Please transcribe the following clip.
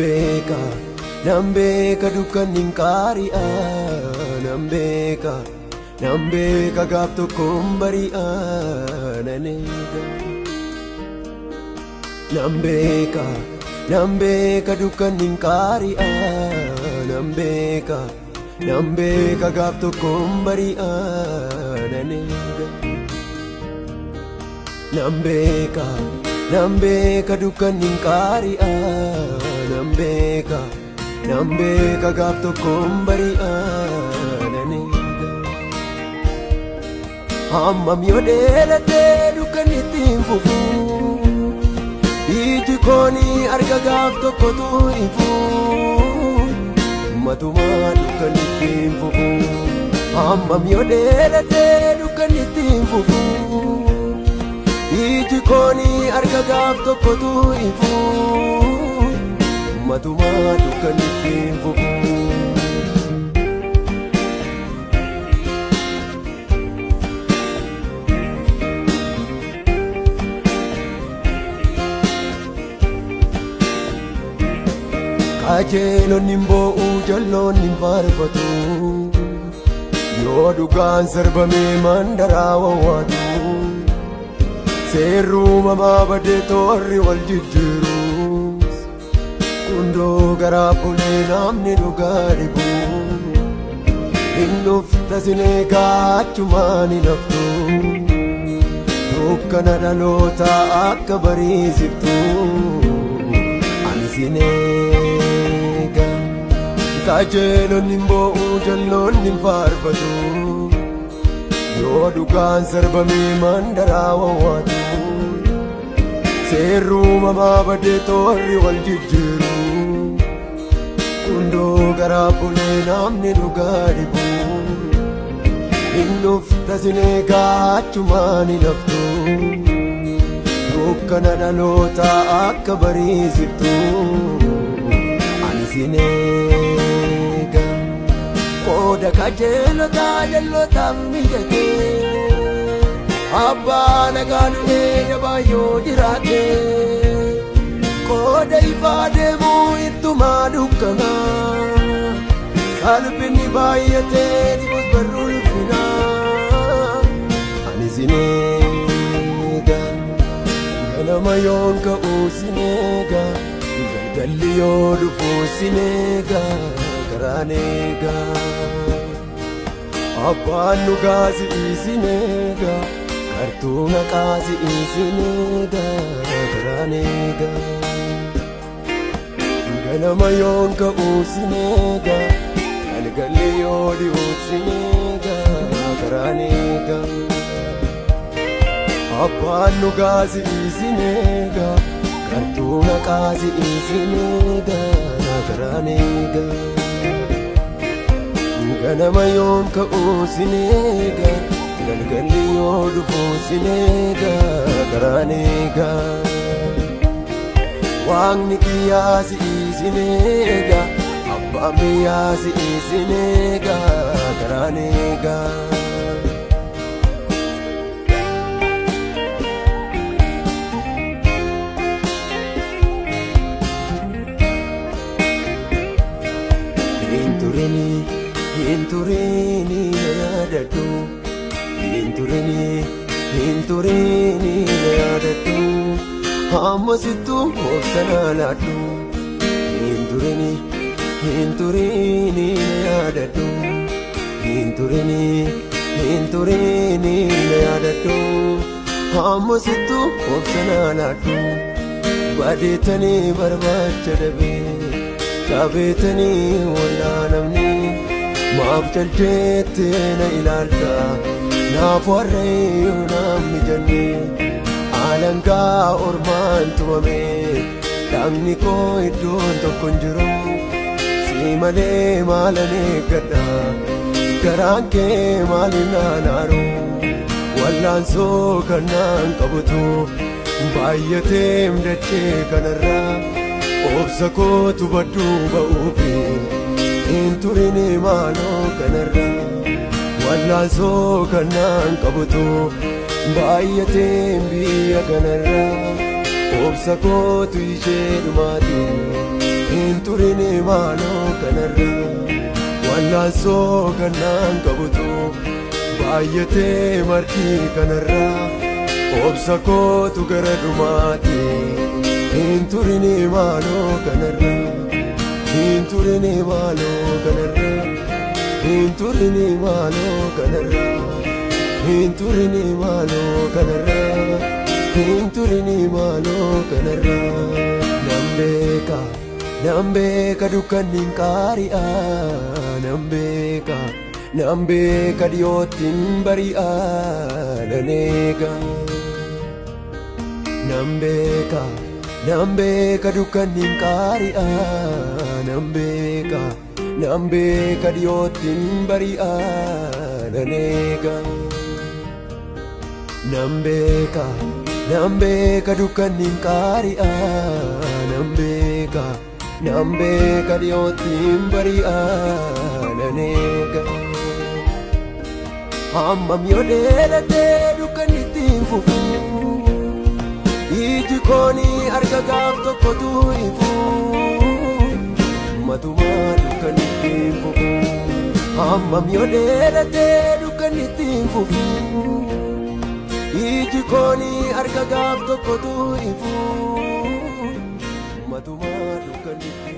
beeka, nan beeka dukkanni hin qaari'a. Nan beeka, nan beeka gaaf tokkoon bari'a nan eega. Nan beeka, nan beeka dukkanni hin qaari'a. Nan beeka, nan beeka gaaf tokkoon bari'a nan eega. Nan beeka, nan beeka dukkanni hin qaari'a. Nan beeka, nan beeka gaaf tokkoon bari'a nan eega. Hammam yoo dheeratee dukkanni ittiin fufu, iji koonii arga gaaf tokkotu ifu. Matumaa dukkanni ittiin fufu. Hammam yoo dheeratee dukkanni ittiin fufu, iji koonii arga gaaf tokkotu ifu. Matumaa dukkanni ittiin fufu. Qajeelonni hin boo'u, jalloonni hin faarfatu. Yoo dhugaan sarbamee mandaraa wawwaatu. Seerri uumamaa badee toorri wal jijjiirus. Gundoo garaa bulee namni dhugaa dhibu. Hin dhufta sin eegaa achumaan hin haftu. Dukkana dhalootaa akka bariisiftu. Ani sin eega. Qajeelonni hin boo'u, jalloonni hin faarfatu. Yoo dhugaan sarbamee mandaraa wawwaatu. Seerri uumamaa badee toorri wal jijjiiru. Gundoo garaa bulee namni dhugaa dhibu. Hin dhufta sin eegaa achumaan hin haftu. Dukkana dhalootaa akka bariisiftu. Ani sin eega. Qooda qajeelotaa jallotaaf mijatee. Abbaa nagaa du'ee dabaayyoo jiraate. Qooda ifaa deemuu ittumaa dukkanaa. Salphinni baay'atee dhibus barruu ulfinaa. Ani sin eega. Ganama yoon ka'u sin eega. Galgalli yoo dhufu sin eega. Karaan eega. Abbaan dhugaa si'ii sin eega. Gartuu naqaa si'ii sin eega. Karaan eega. Ganama yoon ka'u sin eega. Galgalli yoo dhi'u sin eega. Karaan eega. Abbaan dhugaa si'ii sin eega. Gartuu naqaa si'ii sin eega. Karaan eega. Ganama yoon ka'u sin eega. Galgalli yoo dhufu sin eega. Karaan eega. Waaqni kiyyaa si'ii sin eega. Abbaan biyyaa si'ii sin eega. Karaan eega. Hin turini, hin turini na yaadadhu. Hin turini, hin turini na yaadadhu. Hammasittuu obsa naa laadhu. Hin turini, hin turini na yaadadhu. Hin turini, hin turini na yaadadhu. Hammasittuu obsa naa laadhu. Badeetanii barbaacha dhabee. Qabeetanii wallaanamni maaf jaljeettee na ilaalta naaf warreeyyuu naaf mijanne alangaa ormaan tumame dhagni koo iddoon tokko hin jiru si malee maalan eeggadha garaan kee maaliif naan aaru wallaansoo kan naan qabutu baay'ateem dachee kanarraa. Obsa kootu badduu ba'uufi hin turini maaloo kanarra. Wallaansoo kan naan qabutu baay'ateen biyya kanarra. Obsa kootu ishee dhumaati hin Turini maaloo kanarra wallaansoo kannaan qabutu baay'atee martii kanarra obsa kootu gara dhumaati. Hin turini maaloo kanarra, hin turini maaloo kanarra, hin turini maaloo kanarra, hin turini maaloo kanarra, hin turini maaloo kanarra. Nan beeka, nan beeka dukkanni hin qaari'a, nan beeka, nan beeka dhiyootti hin bari'a, nan eega. Nan beeka, nan beeka dukkanni hin qaari'a, nan beeka, nan beeka dhiyootti hin bari'a, nan eega. Nan beeka, nan beeka dukkanni hin qaari'a, nan beeka, nan beeka dhiyootti hin bari'a, nan eega. Hammam yoo dheeratee dukkanni itti hin fufu, iji koonii arga gaaf tokkotu ifu, matumaa dukkanni itti hin fufu. Hammam yoo dheeratee dukkanni itti hin fufu, iji koonii arga gaaf tokkotu ifu, matumaa dukkanni itti